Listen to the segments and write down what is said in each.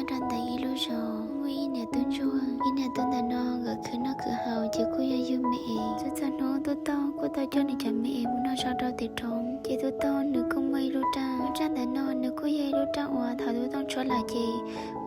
Rau ntawm ib lub zos muaj ib niam tub ntsuag. Ib niam tub ntawm no nkawd khwv noj khwv haus ces kuj yog yug me es. Txog txog hnub Tub Tooj kuj tau coj nws cov me es mus noj zog rau tim roob. Ces Tub Tooj nws kuj muaj ib lub raj, lub raj ntawm no nws kuj yog ib lub raj uas thaum Tub Tooj tshuab lawm ces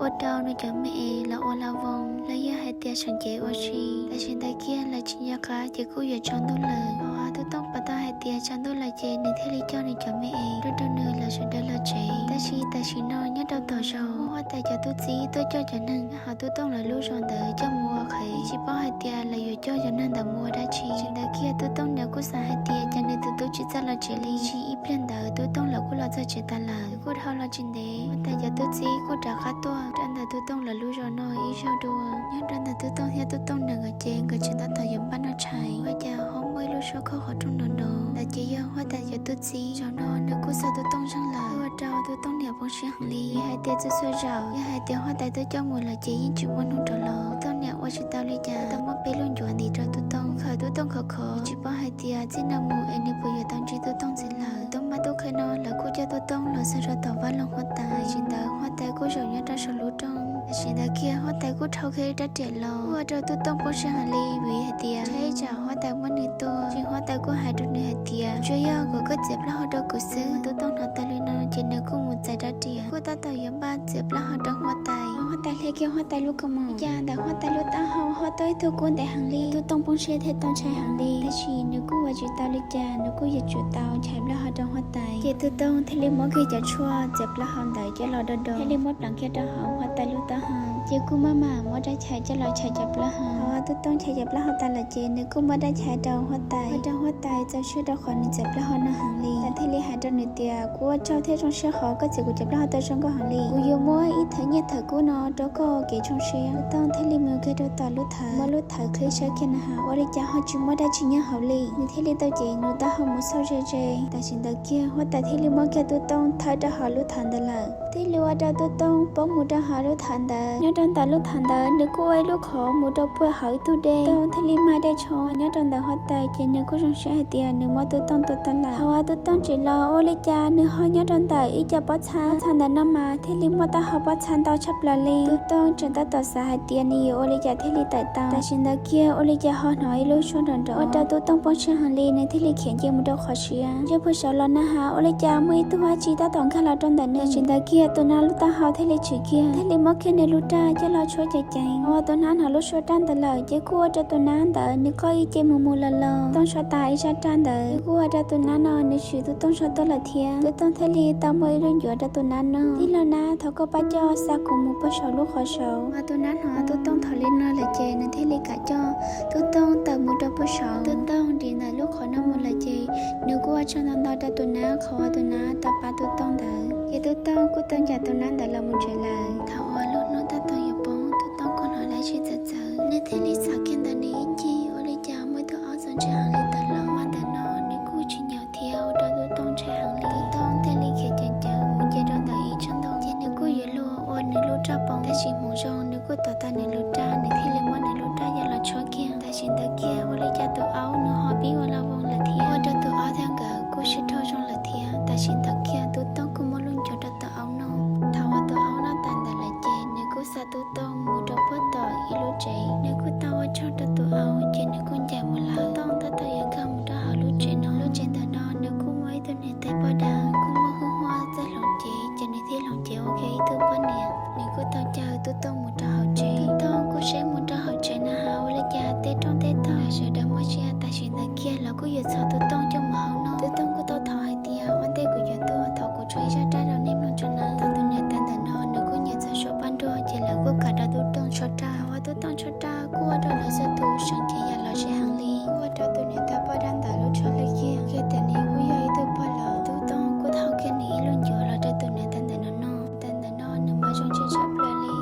ua rau nws cov me es los ua la voos los yog hais tias seem cev ua si. Tam sim ntawd kiag lawv tsis nco qab ces kuj yuav tsaus ntuj lawm. Thaum Tub Tooj pom tau hais tias tsaus ntuj lawm ces nws thiaj li coj nws cov me es rau rau nws lawv sawv daws los tsev. Tab sis tam sim no nyob rau tom zos muaj huab tais cov tub txib tuaj coj cov neeg nyob hauv Tub Tooj lawv lub zos ntawd coj mus ua qhev, tsis paub hais tias lawv yuav coj cov neeg ntawd mus ua dab tsi. Tam sim ntawd kiag Tub Tooj nws kuj xav hais tias cas nws tus tub tsis txawj los tsev li. Tsis ib pliag ntawd Tub Tooj lawv kuj los txog tsev tas lawm. Kuj dhau los tsis ntev huab tais cov tub txib kuj rov qab tuaj rau ntawm Tub Tooj lawv lub zos no ib zaug dua. Nyob rau ntawm Tub Tooj thiab Tub Tooj nees nkawd ces nkawd tseem tab tom yuav npaj noj tshais, ua cas ho muaj ib lub suab khob qhov rooj nrov nrov. Ntawd ces yog huab tais cov tub txib. Zaum no nws kuj xa Tub Tooj zeeg lawm, ua rau Tub Tooj niam poob siab heev li. Yog hais tias txhua txhua zaus yog hais tias huab tais tuaj coj mus lawm ces yeej tsis muaj hnub rov los. Tub Tooj niam ua tsis tau li cas, tau muab peb lub ncuav ntim rau Tub Tooj, khawm Tub Tooj khov khov, tsis paub hais tias txij no mus es nws puas yuav tau ntsib Tub Tooj ntxiv lawm. Tub Tooj npaj tub qhe no lawv kuj coj Tub Tooj los txog rau tom vaj loog huab tais. Tam sim ntawd huab tais kuj zaum nyob rau saum lub rooj. Tam sim ntawd kiag huab tais kuj rhau kiag rab riam los, ua rau Tub Tooj poob siab heev li vim hais tias tsam ib tsam huab tais muab nws tua, ces huab tais kuj hais rau nws hais tias tsuas yog kom koj txiav plaub hau rau kuv xwb. Tub Tooj hnov tau li no ces nws kuj mus txais rab riam, kuj tab tom yuav npaj txiav plaub hau rau huab tais. Huab tais hle kiag huab tais lub kaus mom, cas ntawm huab tais lub taub hau ho tau ib tug kub ntev heev li. Tub Tooj poob siab thiab tau ntshai heev li, tab sis nws kuj ua tsis tau li cas, nws kuj yuav tsum tau chais plaub hau rau huab tais. Ces Tub Tooj thiaj li muab kiag cov tshuaj txiav plaub hau ntawd coj los do do, thiaj li muab pleev kiag rau hauv huab tais lub taub hau. Ces kuj maj mam muab rab chais coj los chais cov plaub hau. Thaum Tub Tooj chais cov plaub hau tas lawm ces nws kuj muab rab chais rau huab tais, ua rau huab tais txaus siab rau qhov nws txiav plaub hau no heev li. Tais thiaj li hais rau nws tias kuv ua tsaug thiab zoo siab qhov koj txiav kuv cov plaub hau tau zoo nkauj heev li. Kuv yuav muab ib thawj nyiaj thawj kub no rau koj kev zoo siab. Tub Tooj thiaj li mus kiag rau tom lub thawv, muab lub thawv qhib saib kiag na has ua li cas ho tsis muaj dab tsi nyob hauv li. Nws thiaj li tau cev nws taub hau mus xauj ze ze. Tam sim ntawd kiag huab tais thiaj li muab kiag Tub Tooj thawb rau hauv lub thawv ntawd lawm, thiaj li ua rau Tub Tooj poob mus rau hauv lub thawv ntawd. Nyob rau ntawm lub thawv ntawd nws kuj ua ib lub qhov mus rau puag hauv ib tug dej. Tub Tooj thiaj li mag dej tsho nyob rau ntawm huab tais ces nws kuj zoo siab hais tias nws muab Tub Tooj tua tau lawm. Thaum uas Tub Tooj tseem los ua li cas nws ho nyob rau ntawm ib co pob txha, pob txha ntawm no mas thiaj li muaj taub hau pob txha ntau tshaj plaws li. Tub Tooj tseem tab tom xav hais tias nws yuav ua li cas thiaj li tawm tau. Tam sim ntawd kiag ua li cas ho hnov ib lub suab nrov nrov, ua rau Tub Tooj poob siab heev li, nws thiaj li khiav nce mus rau qhov siab. Ntsej puag saud los na has ua li cas muaj ib tug vaj tsi tab tom nkag los rau ntawm nws. Tam sim ntawd kiag tus nab lub taub hau thiaj li tshwm kiag, thiaj li muab kiag nws lub raj coj los tshuab ceev ceev. Thaum uas tus nab hnov lub suab raj ntawd lawm ces kuj ua rau tus nab ntawd nws qoj ib ce mus mus los los. Tub Tooj tshuab tas ib sab raj ntawd ces kuj ua rau tus nab no nws swm Tub Tooj tshuab tuaj lawm thiab. Tub Tooj thiaj li tau muab ib lub ncuav rau tus nab no, tij laug nab, thov koj pab coj xa kuv mus puag saum lub qhov saud. Thaum uas tus nab hnov Tub Tooj thov li no lawm ces nws thiaj li kam coj Tub Tooj tawm mus rau puag saud. Tub Tooj dim ntawm lub qhov no mus lawm ces nws kuj ua tsaug ntau ntau rau tus nab qhov uas tus nab tau pab Tub Tooj ntawd. Ces Tub Tooj kuj tau ncaim tus nab ntawd los mus tsev lawm. Thaum uas lub hnub tab tom yuav poob, Tub Tooj kuj hnov dab tsi txawv txawv, nws thiaj li xauj kiag ntawm nws ib ncig ua li cas muaj ib tug aub txaus ntshai heev li tawm los. Mas ntawm no nws kuj tsis nyaum thiab ua rau Tub Tooj ntshai heev li. Tub Tooj thiaj li khiav ceev ceev mus nce rau ntawm ib tsob ntoo ces nws kuj yuav luag ua nws lub raj poob. Tab sis hmoov zoo nws kuj tom tau nws lub raj, nws thiaj li muab nws lub raj coj los tshuab kiag. Tam sim ntawd kiag ua li cas tus aub nws ho pib ua la voos lawm thiab, ua rau tus aub thiab nkawd kuj sib raug zoo lawm thiab. Tam sim ntawd kiag Tub Tooj kuj muab lub ncuav rau tus aub noj. Thaum uas tus aub noj tas ntawd lawm ces nws kuj xa Tub Tooj mus rau puag tom ib lub tsev. Nws kuj tau ua tsaug rau tus aub ces nws kuj ncaim mus lawm. Tub Tooj tab tom yuav nkag mus rau hauv lub tsev no. Lub tsev ntawm no nws kuj muaj ib tug niam tais poj dab kuj muaj hwj huam txawj hloov cev, ces nws thiaj hloov cev ua kiag ib tug poj niam. Nws kuj tau caw Tub Tooj mus rau hauv tsev. Tub Tooj kuj saib mus rau hauv tsev na has ua li cas tej rooj tej tog sawv daws muaj sia. Tam sim ntawd kiag los kuj yuav txhos Tub Tooj coj mus hau noj. Tub Tooj kuj tau thov hais tias ua ntej kuv yuav tuag thov kuv tshuab ib zaj raj rau nej mloog tso na. Thaum tus niam tais ntawm no nws kuj nyiam txog suab paj nruag ces lawv kuj kam rau Tub Tooj tshuab raj. Thaum uas Tub Tooj tshuab raj kuj ua rau lawv txhua tus seem cev yam lom zem heev li. Kuj ua rau tus niam tais poj dab ntawd lub tsho lwj kiag, qhia tias nws kuj yog ib tug pog laus. Tub Tooj kuj thau kiag nws ib lub ncuav los rau tus niam tais ntawm no noj. Tais ntawm no nws mas zoo siab tshaj plaws li.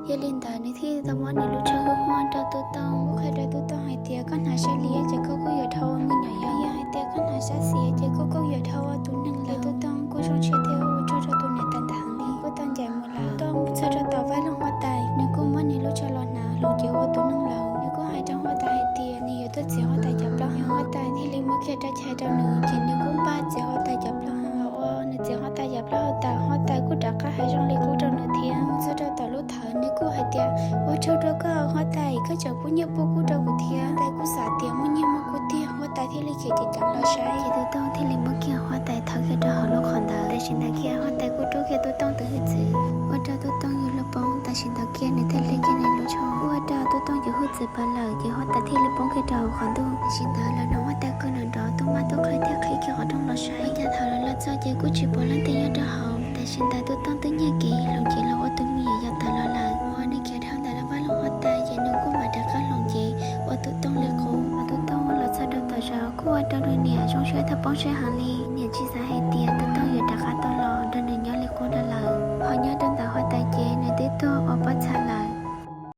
Yog li ntawd nws thiaj tau muab nws lub tsho hwj huam rau Tub Tooj, qhia rau Tub Tooj hais tias koj hnav sab liab ces koj kuj yuav dhau ua me nyuam yaus, yog hais tias koj hnav sab xiav ces koj kuj yuav dhau ua tus neeg laus. Tub Tooj kuj zoo siab thiab ua tsaug rau tus niam tais ntawd heev li, kuj tau ncaim mus lawm. Tub Tooj mus txog rau tom vaj loog huab tais, nws kuj muab nws lub tsho los hnav hloov cev ua tus neeg laus. Nws kuj hais rau huab tais hais tias nws yuav tuaj txiav huab tais cov plaub hau. Huab tais thiaj li muab kiag rab chais rau nws, ces nws kuj npaj txiav huab tais cov plaub hau. Thaum uas nws txiav huab tais cov plaub hau tas, huab tais kuj rov qab hais zoo li qub rau nws thiab. Mus txog rau tom lub qhov ntuj. Tam sim ntawd lawv hnov huab tais qw nrov nrov, Tub Mab Tub Qhe thiaj qhib kiag qhov rooj los saib. Cas thaum lawv los txog ces kuj tsis pom leej twg nyob rau hauv. Tam sim ntawd Tub Tooj twb nyiag kev los ces los ua tus me nyuam yaus tawm los lawm. Ua nws khiav dhau ntawm lawv vaj loog huab tais ces nws kuj mam rov qab hloov cev ua tus tooj li qub. Tub Tooj los txog rau tom zos kuj ua rau nws niam zoo siab thiab poob siab heev li. Niam tsis xav hais